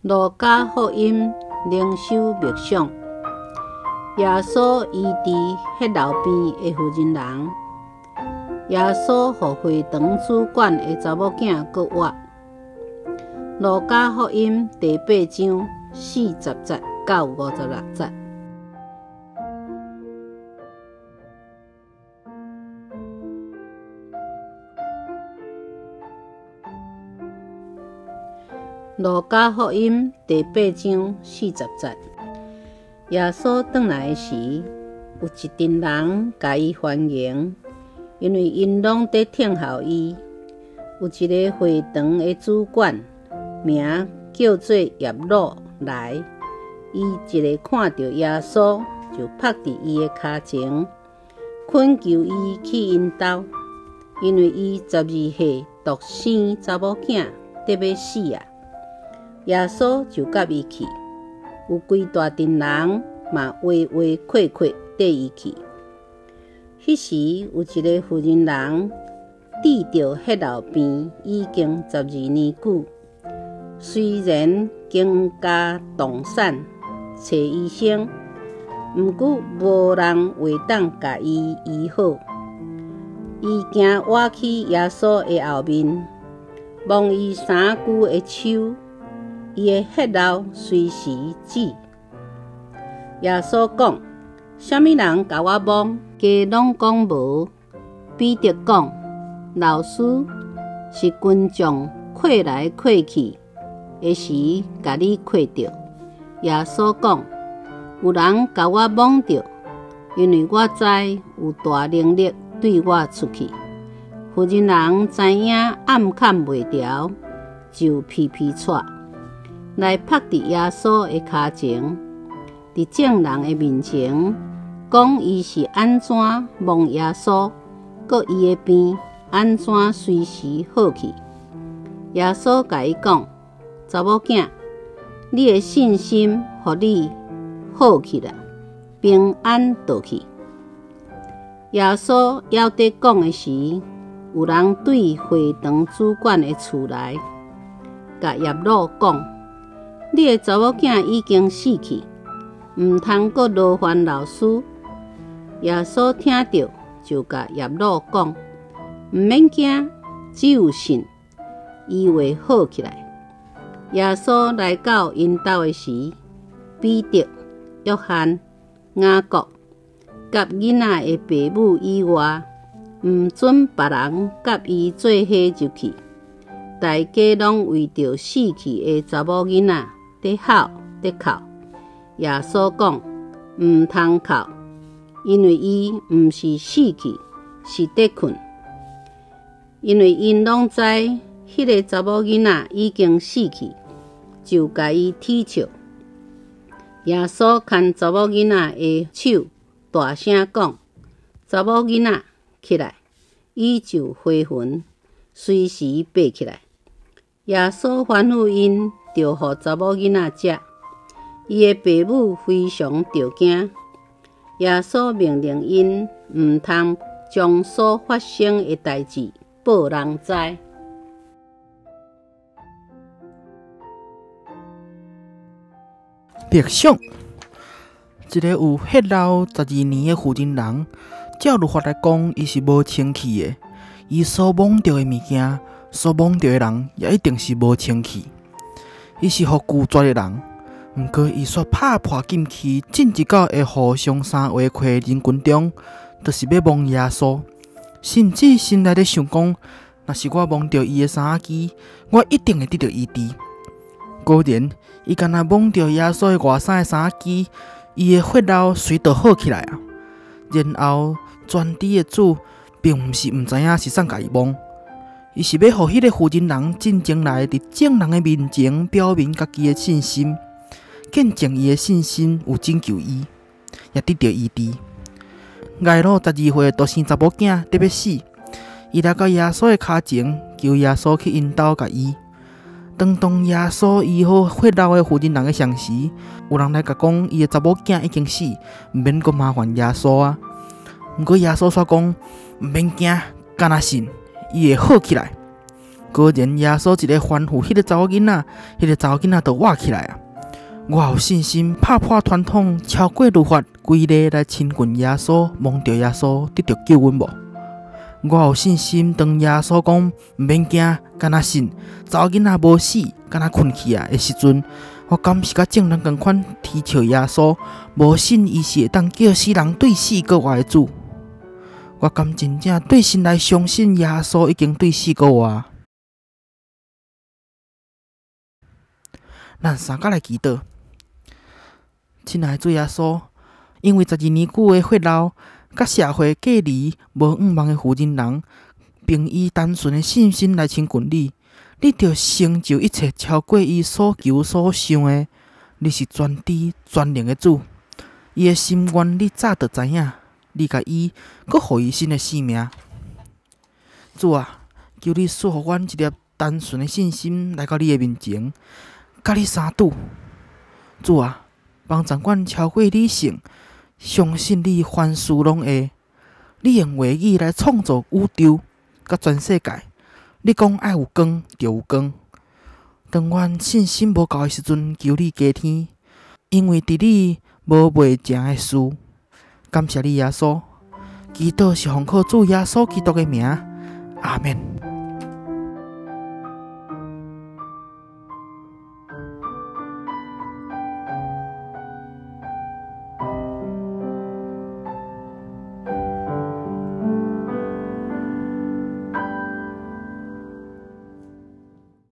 路加福音靈修默想，耶穌醫治血漏病的婦人人，耶穌予會堂主管的查某囝閣活。路加福音第八章40節到56節。路加福音第八章四十節，耶穌轉來時，有一陣人共伊歡迎，因為𪜶攏佇等候伊。有一个會堂的主管，名叫做睚魯來，伊一下看著耶穌，就伏佇伊的跤前，懇求伊去𪜶兜，因為伊12歲獨生查某囝得欲死啊！耶穌就佮伊去，有規大陣人嘛圍圍括括綴伊去。彼時有一个婦人人得著血漏病已經12年久，雖然傾家蕩產揣醫生，毋過無人會當共伊醫好。伊驚倚去耶穌的後面，摸伊衫袖的鬚。伊的血漏隨時止。耶穌講：啥物人共我摸？家攏講無。彼得講：老師，是群眾跨來跨去的時，共你跨著。耶穌講：有人共我摸著，因為我知有大能力對我出去。婦人人知影掩崁袂牢，就皮皮掣。來伏佇耶穌的跤前，佇眾人的面前講伊是按怎摸耶穌，閣伊的病按怎隨時好去。耶穌共伊講：查某囝，你的信心予你好去啦，平安倒去。耶穌猶佇講的時，有人對會堂主管的厝來，共睚魯講：你的查某囝已經死去，毋通閣勞煩老師。耶穌聽著，就共睚魯講：毋免驚，只有信，伊會好起來。耶穌來到𪜶兜的時，彼得、約翰、雅各佮囡仔的爸母以外，毋准別人佮伊做伙入去。大家攏為著死去的查某囡仔佇哭佇哭。耶穌講：毋通哭，因為伊毋是死去，是佇睏。因為𪜶攏知彼个查某囡仔已經死去，就共伊恥笑。耶穌牽查某囡仔的手，大聲講：查某囡仔，起來！伊就回魂，隨時爬起來。耶穌吩咐𪜶，著予查某囡仔食。伊的爸母非常著驚。耶穌命令𪜶毋通將所發生的代誌報人知。默想，一个有血漏12年的婦人人，照律法來講，伊是無清氣的。伊所摸著的物件，所摸著的人，也一定是無清氣。伊是予拒絕的人，毋過伊煞拍破禁區，進入到會互相三圍困的人群中，就是欲摸耶穌。甚至心內咧想講，若是我摸著伊的衫仔機，我一定會得著醫治。果然，伊干焦摸著耶穌的外衫的衫仔機，伊的血漏隨就好起來啊！然後全知的主並毋是毋知影是啥共伊摸，伊是欲予彼个婦人人進前來佇眾人的面前表明家己的信心，見證伊的信心有拯救伊，也得著醫治。睚魯12歲的獨生查某囝得欲死，伊來到耶穌的跤前，求耶穌去𪜶兜共醫。當當耶穌醫好血漏的婦人人的同時，有人來共講伊的查某囝已經死，毋免閣麻煩耶穌啊。毋過耶穌煞講，毋免驚，干焦信，伊會好起來。果然耶穌一个吩咐，彼个查某囡仔，彼个查某囡仔就活起來啊！我有信心拍破傳統，超過律法規例來親近耶穌，摸著耶穌得著救恩無？我有信心，當耶穌講毋免驚，干焦信，查某囡仔無死，干焦睏去啊的時陣，我敢是佮眾人仝款啼笑耶穌，無信伊是會當叫死人對死閣活的主？我敢真正對心內相信耶穌已經對死閣活？咱三甲來祈禱，親愛的主耶穌，因為12年久的血漏，佮社會隔離無向望的婦人人，憑伊單純的信心來親近你，你著成就一切超過伊所求所想的。你是全知全能的主，伊的心願你早就知影，你共伊閣予伊新的生命。主啊，求你賜予阮一粒單純的信心來到你的面前，佮你相拄。主啊，幫助阮超過理性，相信你凡事攏會。你用話語來創造宇宙佮全世界。你講愛有光，就有光。當阮信心無夠的時陣，求你加添，因為佇你無袂成的事。感謝你耶穌，祈禱是奉靠主耶穌基督的名，阿們。